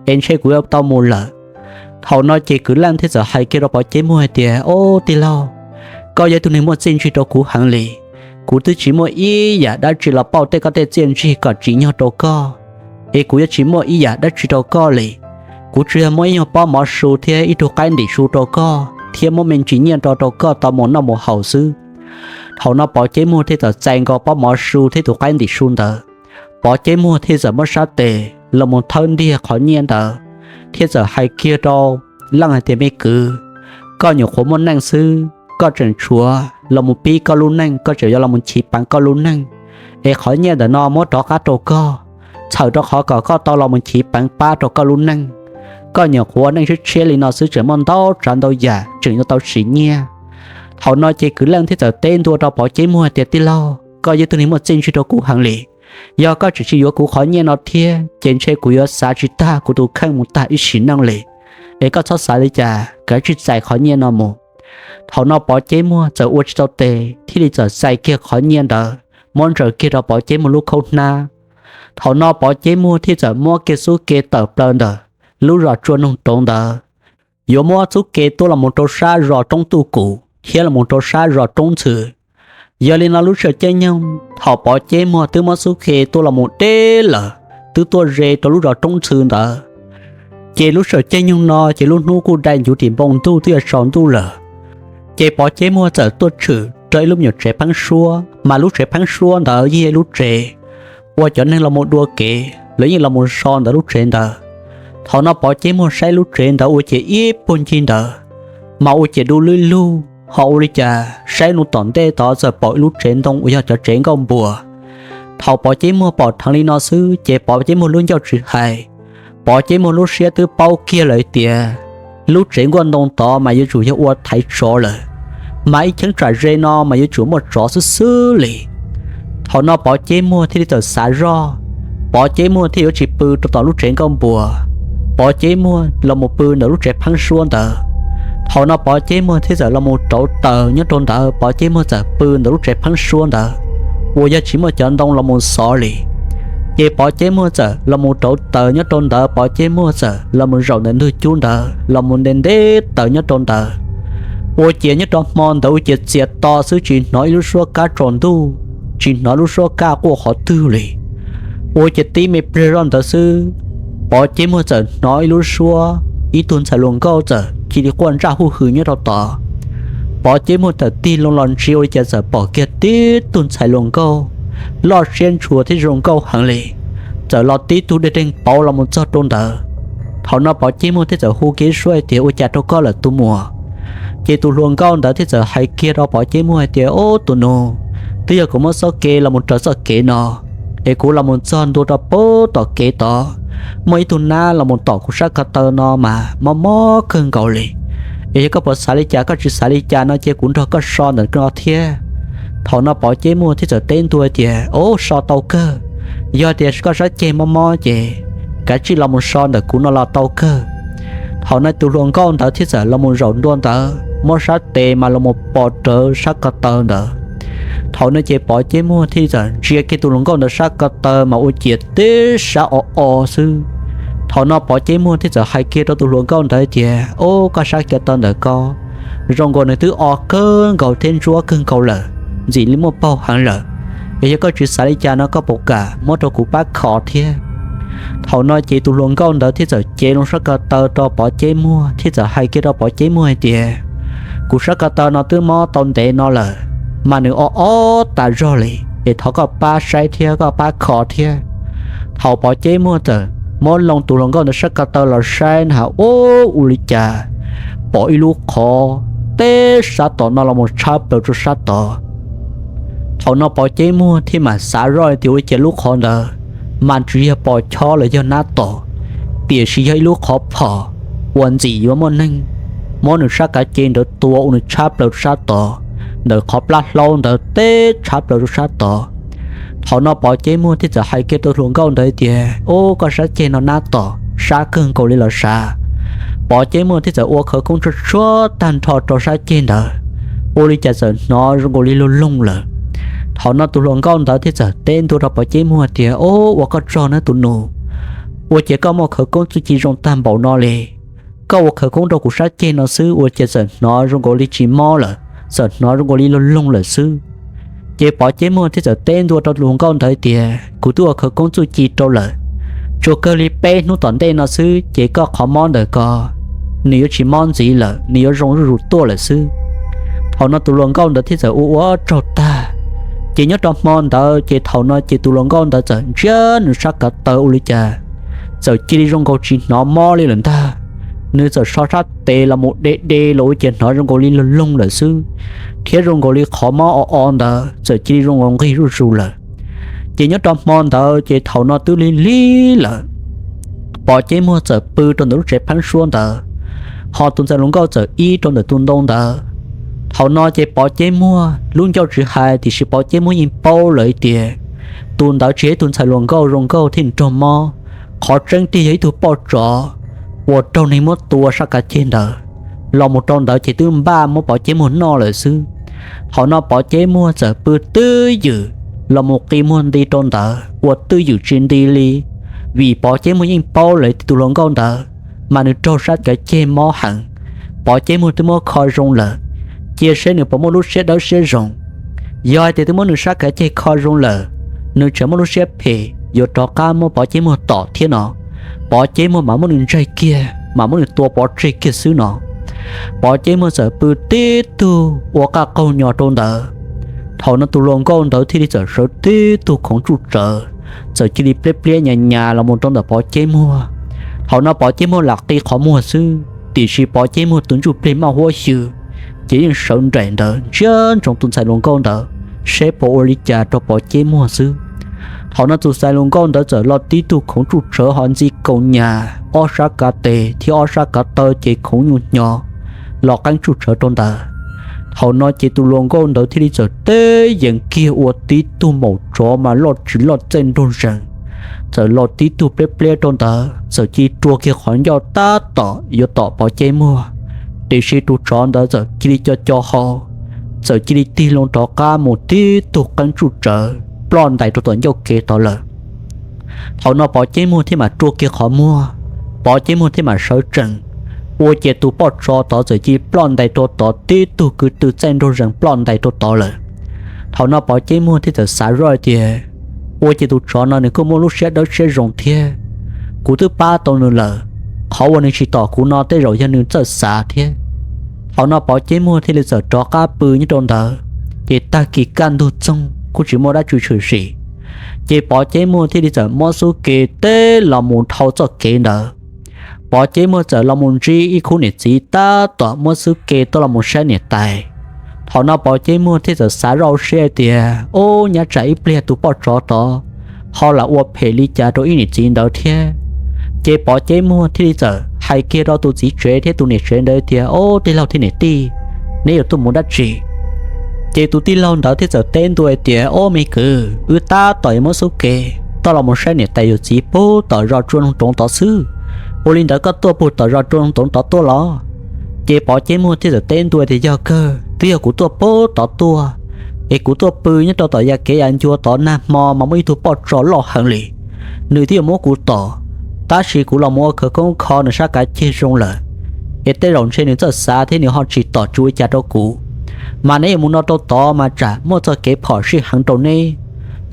es ntshe kuv yuav tau mus lawm. Thaum no ces kwv Leej thiaj txawm hais kiag rau Pov Ceb Muag hais tias, Ob tij laug, koj yog ib tug neeg muaj txiaj ntsig rau kuv heev li. Kuv twb tsis muaj ib yam dab tsi los pauj tej koj tej txiaj ntsig kom tsim nyog rau koj, es kuv yuav tsis muaj ib yam dab tsi rau koj li. Kuv tsuas yog muab ib nyuag pob mov su thiab ib tug qaib ntim su rau koj thiab muab me ntsis nyiaj rau rau koj tau mus noj mus haus xwb. Thaum no Pov Ceb Muag thiaj txawm txais nkaus pob mov su thiab tus qaib ntim su ntawd. Pov Ceb Muag thiaj txawm muab sab tes los mus thawb ntiag qhov nyiaj ntawd, thiaj txawm hais kiag rau Leej hais tias, Me kwv, koj nyuam qhuav muaj neej xwb, koj tseem tshuav los mus pib koj lub neej, koj tseem yuav los mus chiv peev koj lub neej. Es qhov nyiaj ntawm no muab rov qab rau koj, txhawm rau qhov kom koj tau los mus chiv peev pab rau koj lub neej. Koj nyuam qhuav neej tshiab tshiab li no xwb tseem muaj ntau tsav ntau yam tseem yuav tau sim nyiaj. Thaum no ces kwv Leej thiaj txawm teb ntua rau Pov Ceb Muag tias, Tij laug, koj yog ib tug neeg muaj txiaj ntsig rau kuv heev li. Yog koj tseem tsis yuav kuv qhov nyiaj no thiab ces ntshe kuv yuav xav tsis tag kuv tus kheej mus tag ib sim neej li. Es koj txhob xav li cas, kav tsij txais qhov nyiaj no mus. Thaum no Pov Ceb Muag txawm ua tsis tau tes thiaj li txawm txais kiag qhov nyiaj ntawd muab ntsaws kiag rau Pov Ceb Muag lub khaub hnab. Thaum no Pov Ceb Muag thiaj txawm muab kiag xub ke tawm plaws ntawm lub zos Tsua Noog Rauv ntawd, yuav muab xub ke tuaj los mus rau sab zos Roob Tuj Kum thiab los mus rau sab zos Roob Ntxhw. Yog li no lub sij hawm caij nyoog thaum Pov Ceb Muag twb muab xub ke tuaj los mus deb lawm, twb tuaj ze rau lub zos Roob Ntxhw ntawd, ces lub sij hawm caij nyoog no ces lub hnub kuj dai ncuv tim npoo ntuj twb yuav tsaus ntuj lawm. Ces Pov Ceb Muag txawm tuaj tshwm rau ib lub me nyuam tsev pheeb suab, mas lub tsev pheeb suab ntawd yeej yog ib lub tsev uas cov neeg los mus dua kev lawv yeej los mus so ntawm lub tsev ntawd. Thaum no Pov Ceb Muag saib lub tsev ntawd ua ciav ib puag ncig ntawd mas ua ciav du lwj lug, ho ua li cas saib nws tom ntej tod txawm pom ib lub tsev ntoo uas yog cov tsev nkauj npuas. Thaum Pov Ceb Muag pom dheev li no xwb ces Pov Ceb Muag lub ncauj tsis hais, Pov Ceb Muag lub siab twb paub kiag lawm tias lub tsev nkuaj ntoo tod mas yuav tsum yog ua thaiv tsov lawm, mas ib cheeb tsam ze no mas yuav tsum muaj tsov xwb xwb li. Thaum no Pov Ceb Muag thiaj li txawm xav zoj, Pov Ceb Muag thiaj yuav tsis pw rau tom lub tsev nkauj npuas, Pov Ceb Muag los mus pw ntawm lub tsev pheeb suab ntawd. Thaum no Pov Ceb Muag thiaj txawm los mus rauv taws nyob rau ntawd, Pov Ceb Muag txawm pw ntawm lub tsev pheeb suab ntawd uas yog tsis muaj cov ntoo los mus xov li. Ces Pov Ceb Muag txawm los mus rauv taws nyob rau ntawd, Pov Ceb Muag txawm los mus zaum ntawm ntug cub ntawd los mus nte nte taws nyob rau ntawd. Ua ciav nyob rau hmo ntawd ua ciav txias to xwb tsis hnov ib lub suab kab tsaus ntuj, tsis hnov lub suab kab quaj qhov twg li. Ua ciav tib me pliag zoj ntawd xwb, Pov Ceb Muag txawm hnov ib lub suab ib tug ntxhais hluas nkauj txawm cia li quaj ntsaj huj hwm nyob rau tod. Pov Ceb Muag txawm tig loo los ntsia ua li cas txawm pom kiag tib tug ntxhais hluas nkauj loj siab ntshua thiab zoo nkauj heev li, txawm los tib tug deg deeg pauv los mus txog rau ntawd. Thaum no Pov Ceb Muag thiaj txawm hu kiag ib suab hais tias, Ua cas rau koj lawm tus muam? Ces tus hluas nkauj ntawd thiaj txawm hais kiag rau Pov Ceb Muag hais tias, Ub tus nus, twb yog kuv muab txoj kev los mus raws txoj kev no, es kuv los mus txog ntua rau pem tom kev tod, muaj ib tug nab los mus tom kuv sab ko taw no mas mob mob kawg nkaus li. Es yog koj puas xav li cas, koj tsis xav li cas no ces kuv nrog koj so ntawm no thiab. Thaum no Pov Ceb Muag thiaj txawm teb ntua tias, Ub, so tau kawg. Yog tias koj sab ceg mob mob ces kav tsij los mus so ntawm kuv no los tau kawg. Thaum no tus hluas nkauj ntawd thiaj txawm los mus zaum ntua ntawd, muab sab tes mas los mus pos rawv sab ko taw ntawd. Thaum no ces Pov Ceb Muag thiaj txawm ntsia kiag tus hluas nkauj ntawd sab ko taw mas ua ciav tib sab o o xwb. Thaum no Pov Ceb Muag thiaj txawm hais kiag rau tus hluas nkauj ntawd tias, Ub, koj sab ko taw ntawm ko zoo nkaus nws twb o kawg nkaus thiab ntsuab kawg nkaus lawm, ntxim li muaj paug heev lawm. Es yog koj tsis xav li cas no koj puas kam muab rau kuv pab kho thiab? Thaum no ces tus hluas nkauj ntawd thiaj txawm cev loo sab ko taw rau Pov Ceb Muag thiaj txawm hais kiag rau Pov Ceb Muag hais tias, Kuv sab ko taw no twb mob tau ntev no lawm, mas nws o o tas zog li, es thov koj pab saib thiab koj pab kho thiab. Thaum Pov Ceb Muag txawm muab loo tus hluas nkauj ntawd sab ko taw los saib na has, ub, ua li cas pom ib lub qhov tib sab tom no los mus tshab plaws rau sab tod. Thaum no Pov Ceb Muag thiaj mam xav zoj tias ua li cas lub qhov ntawd mas tsis yog pos chob los yog nab tom, tiam sis yog ib lub qhov phom uas ntxim yuav muaj neeg muab nws sab kav ceg ntawd tua ua nws tshab plaws rau sab tod, ntawm qhov plab hlaub ntawd tib tshab plaws rau sab tod. Thaum no Pov Ceb Muag thiaj txawm hais kiag rau hluas nkauj ntawd tias, Ub, koj sab ceg no nab tom sab kawg nkaus li los sav. Pov Ceb Muag thiaj txawm ua khawv koob tshuab tshuab tag nrho rau sab ceg ntawd, ua li cas txawm hnov zoo nkaus li loog loog lawm. Thaum no tus hluas nkauj ntawd thiaj txawm teb ntua rau Pov Ceb Muag tias, Ub, ua koj tsaug nawb tus nus, ua cas koj muaj khawv koob txuj ci zoo tag npaum no li. Koj ua khawv koob rau kuv sab ceg no xwb ua cas txawm hnov zoo nkaus li tsis mob lawm, txawm hnov zoo nkaus li loog loog lawm xwb. Ces Pov Ceb Muag thiaj txawm teb ntua rau tus hluas nkauj ntawd tias, Kuv twb ua khawv koob txuj ci rau lawm, tsuas kawg li peb hnub tom ntej no xwb ces koj qhov mob ntawm ko nws yuav tsis mob ntxiv lawm, nws yuav zoo zuj zus tuaj lawm xwb. Thaum no tus hluas nkauj ntawd thiaj txawm ua ua tsaug tag. Ces nyob rau hmo ntawd ces thaum no ces tus hluas nkauj ntawd txawm ntsia nws sab ko taw ua li cas txawm cia li zoo nkaus tsis hnov mob li lawm ntag. Nws txawm so sab tes los mus de de los ua cas hnov zoo nkaus li loog loog lawm xwb, thiab zoo nkaus li qhov mob o o ntawd txawm cia li zoo nkaus nqig zuj zus lawm. Ces nyob rau hmo ntawd ces thaum no twb lig lig lawm, Pov Ceb Muag txawm pw rau ntawm lub tsev pheeb suab ntawd, ho tus ntxhais hluas nkauj txawm ib rau ntawm tus ntoo ntawd. Thaum no ces Pov Ceb Muag lub ncauj tsis hais tiam sis Pov Ceb Muag yeej paub lawm tias tus ntawd tsis yog ib tug ntxhais hluas nkauj zoo nkauj thiab nrog mob, qhov tseeb tiag yog ib tug poj tsov uas raug neeg muab tua sab kav ceg ntawd. Los mus rau ntawd ces twb npaj muab Pov Ceb Muag noj lawm xwb. Thaum no Pov Ceb Muag txawm pw twb ywm los mus qi muag nti rau ntawd ua twj ywm tsis nti li, vim Pov Ceb Muag yeej paub lawm tias tus hluas nkauj ntawd mas nws raug sab kav ceg mob heev. Pov Ceb Muag twb muab kho zoo lawm, cia seb nws puas muaj lub siab dawb siab zoo. Yog hais tias twb muab nws sab kav ceg kho zoo lawm, nws tseem muaj lub siab phem yuav rov qab muab Pov Ceb Muag tom thiab no, Pov Ceb Muag mam muab nws ntsaig kiag, mam muab nws tua pov tseg kiag xwb no. Pov Ceb Muag txawm pw tib tug ua qaj qaug nyo rau ntawd. Thaum no tus hluas nkauj ntawd thiaj li txawm sawv tib tug khoov tsuj tsawv, txawm cia li pliab pliab nyas nyas los mus rau ntawm Pov Ceb Muag. Thaum no Pov Ceb Muag lam qi qhov muag xwb, tiam sis Pov Ceb Muag tus ntsuj plig maj huab xyw ces yeej sawv nraim ntawd ntsia ntsoov tus ntxhais hluas nkauj ntawd seb puas ua li cas rau Pov Ceb Muag xwb. Thaum no tus ntxhais hluas nkauj ntawd txawm lo tib tug khoov tsuj tsawv ho ntxi kaus nyas ob sab kav tes thiab ob sab kav taw ces khoov nyuj hnyo los qeeb tsuj tsawv rau ntawd. Thaum no ces tus hluas nkauj ntawd thiaj li txawm teb yees kiag ua tib tug maum tsov mas loj tsis loj txaij nraug zees, txawm lo tib tug pliab pliab rau ntawd txawm cia li rua kiag qhov ncauj tab tom yuav tom Pov Ceb Muag, tiam sis tus tsov ntawd txawm cia li co co hau, txawm cia li tig loo rov qab mus tib tug qeeb tsuj tsawv ploj ntais rau tom ncauj kev tod lawm. Thaum no Pov Ceb Muag thiaj mam rua kiag qhov muag, Pov Ceb Muag thiaj mam sawv tsees, ua ciav tus poj tsov tod txawm cia li ploj ntais rau tod tib tug kwv tw txaij nraug zees ploj ntais rau tod lawm. Thaum no Pov Ceb Muag thiaj txawm xav zoj tias, ua ciav tus tsov no nws kuj muaj lub siab dawb siab zoo thiab, kuv twb pab tau nws lawm, qhov uas nws tsis tom kuv no tej zaum yog nws txawj xav thiab. Thaum no Pov Ceb Muag thiaj li txawm rov qab pw nyob rau ntawd, ces tag kis kaj ntug txoog kuj tsis muaj dab tsi tshwm sim, ces Pov Ceb Muag thiaj li txawm muab xub ke teb los mus dhau txoj kev ntawd. Pov Ceb Muag txawm los mus ntsib ib khub niam txiv tab tom muab xub ke tuaj los mus saib niam tais. Thaum no Pov Ceb Muag thiaj txawm xav zoj siab tias, Ub, nyob tsam ib pliag tus poj tsov tod ho lam ua phem li cas rau ib niam txiv ntawd thiab. Ces Pov Ceb Muag thiaj li txawm hais kiag rau tus txiv tsev thiab tus niam tsev ntawd tias, Ub, tij laug thiab niam tij, neb yuav tuaj mus dab tsi? Ces tus tij laug ntawd thiaj txawm teb ntua tias, Ub, me kwv, wb tab tom yuav muab xub ke tuaj los mus saib niam tais yawm txiv puag tom zos Tsua Noog Roov tod xwb. Ua li ntawd koj tuaj puag tom zos Tsua Noog Roov tod tuaj los? Ces Pov Ceb Muag thiaj txawm teb ntua tias, Yog kawg, twb yog kuv tuaj puag tod tuaj, es kuv tuaj pw nyob rau tom yav kev yav ncua tod, nag hmo mas muaj ib tug poj tsov loj heev li, nws twb yuav muab kuv tom, tab sis kuv los mus ua khawv koob kho nws sab kav ceg zoo lawm, es tej zaum ntshe nws txawj xav thiab nws ho tsis tom tsis ua li cas rau kuv. Mas neb yuav mus no rau tod mas tsam muaj txoj kev phom sij heev rau neb.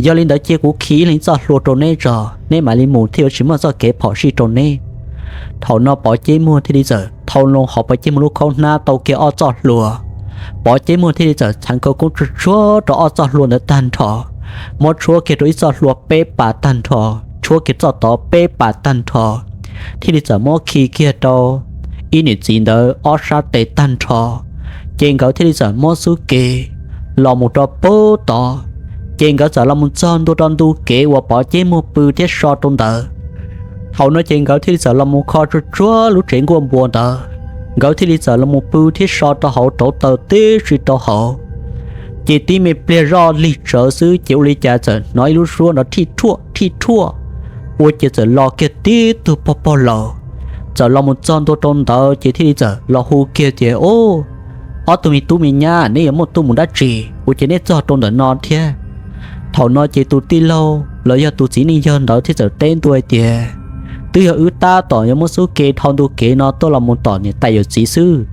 Yog li ntawd cia kuv khi ib leeg txoj hlua rau neb tso, neb mam li mus thiaj yuav tsis muaj txoj kev phom sij rau neb. Thaum no Pov Ceb Muag thiaj li txawm thau loo hauv Pov Ceb Muag lub khaub hnab tau kiag ob txoj hlua. Pov Ceb Muag thiaj li txawm txheev khawv koob tsuag tsuag rau ob txoj hlua ntawd tag nrho, muab tshuab kiag rau ib txoj hlua peb pas tag nrho, tshuab kiag txoj tod peb pas tag nrho, thiaj li txawm muab khi kiag rau ib niam txiv ntawd ob sab tes tag nrho. Ces nkawd thiaj li txawm muab xub ke los mus rau puag tod. Ces nkawd txawm los mus txog ntua rau ntu kev uas Pov Ceb Muag pw thiab so rau ntawd. Thaum no ces nkawd thiaj li txawm los mus kho tsuag tsuag lub tsev nkuaj npua ntawd, nkawd thiaj li txawm los mus pw thiab so rau hauv, rauv taws tib si rau hauv. Ces tib me pliag zoj lig tsawv xwb ces ua li cas txawm hnov ib lub suab nrov thij thuaj thij thuaj, ua ces txawm los kiag tib tug pog pog laus, txawm los mus txog ntua rau ntawd ces thiaj li txawm los hu kiag tias, Ub, ob tug me tub me nyab, neb yuav muaj tuaj mus dab tsi ua ces neb txog rau ntawm no thiab? Thaum no ces tus tij laug los yog tus txiv neej yawg ntawd thiaj txawm teb ntua hais tias, Twb yog wb tab tom yuav muab xub ke dhau ntu kev no tuaj los mus tom niam tais yawm txiv xwb.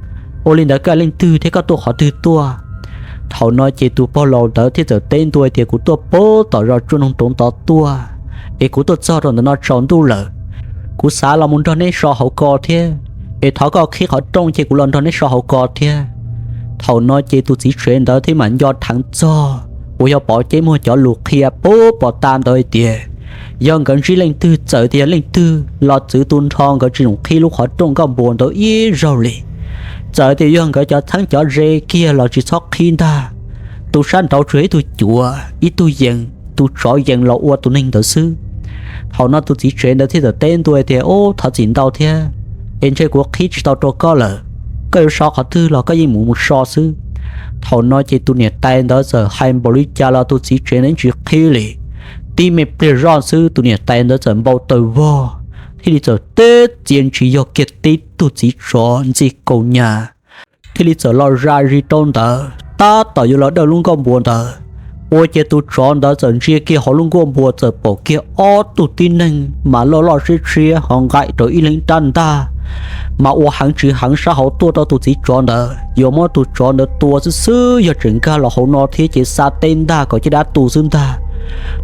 Ua li ntawd koj leej twg thiab koj tuaj qhov twg tuaj? Thaum no ces tus pog laus ntawd thiaj txawm teb ntua hais tias, Kuv tuaj puag tom zos Tsua Noog Roov tod tuaj, es kuv tuaj txog rau ntawm no tsaus ntuj lawm. Kuv xav los mus nrog neb so hauv ko thiab, es thov koj qhib qhov rooj ces kuv los nrog neb so hauv ko thiab. Thaum no ces tus txiv tsev ntawd thiaj mam nco dheev txog uas yog Pov Ceb Muag cov lus qhia puag pov tas ntawd hais tias, yog nkawd ntsib leej twg, txawm tias yog leej twg los txwv tu nrho nkawd tsis txhob qhib lub qhov rooj nkuaj npua ntawd ib zaug li. Txawm tias yog nkawd cov txheeb cov ze kiag los tsis txhob qhib ntag. Tus sab nraud tsuas yog ib tug cuav, ib tug yees, tus tsov yees los ua tus neeg ntawd xwb. Thaum no tus txiv tsev ntawd thiaj txawm teb ntua tias, Ub, thov txim ntau thiab, es ntshe kuv qhib tsis tau rau koj lawm. Koj yuav so qhov twg los koj yeej mus mus so xwb. Thaum no ces tus niam tais ntawd txawm hais npaum li cas los tus txiv tsev ntawd tsis qhib li. Tib me pliag zoj xwb tus niam tais ntawd txawm npau taws vog, thiaj li txawm teb txias ntsis yog kiag tib tug txiv tsov ntxi kaus nyas, thiaj li txawm los zam zis rau ntawd tab tom yuav los dawj lub nkuaj npua ntawd. Ua ces tus tsov ntawd txawm ntsia kiag hauv lub nkuaj npua txawm pom kiag ob tug tib neeg mas loj loj siab siab ho nqaim rau ib leeg rab ntaj, mas ua heev tsis heev sab hauv tuaj rau tus txiv tsov ntawd, yuav muab tus tsov ntawd tua xwb xwb, yog tseem nkag los hauv no thiab ces xa teb ntag kom caj dab tu xwb ntag.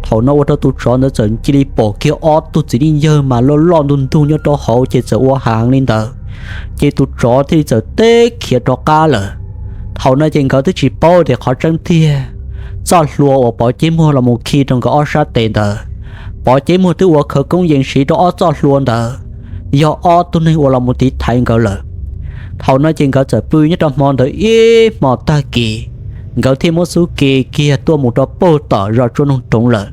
Thaum no ua rau tus tsov ntawd txawm cia li pom kiag ob tug txiv neej yawg mas loj loj ntug ntug nyob rau hauv ces txawm ua heev li ntawd, ces tus tsov thiaj li txawm teb khiav rov qab lawm. Thaum no ces nkawd twb tsis paub tias qhov tseeb tiag, txoj hlua uas Pov Ceb Muag los mus khi rau nkawd ob sab tes ntawd, Pov Ceb Muag twb ua khawv koob yees siv rau ob txoj hlua ntawd, yog ob tug neeg uas los mus tiv thaiv nkawd lawm. Thaum no ces nkawd txawm pw nyob rau hmo ntawd ib hmo tag kis, nkawd thiaj muab xub ke kiag tuaj mus rau puag tom zos Tsua Noog Roov lawm.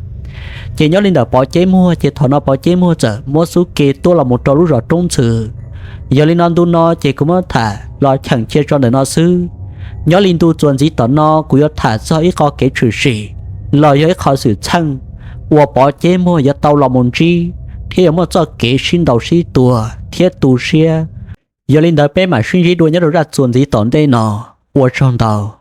Ces nyob li ntawm Pov Ceb Muag ces thaum no Pov Ceb Muag txawm muab xub ke tuaj los mus rau lub zos Roob Ntxhw. Yog li no ntu no ces kuv muab tham los cheem cia tso ntawm no xwb. Nyob li ntu txuas ntxiv tom no kuv yuav tham txog ib qho kev tshwm sim los yog ib qho xwm txheej uas Pov Ceb Muag yuav tau los mus ntsib thiab yuav muaj txoj kev sib ntaus sib tua thiab tu siab. Yog li ntawd peb mam sib ntsib dua nyob rau zaj txuas ntxiv tom ntej no. Ua tsaug ntau.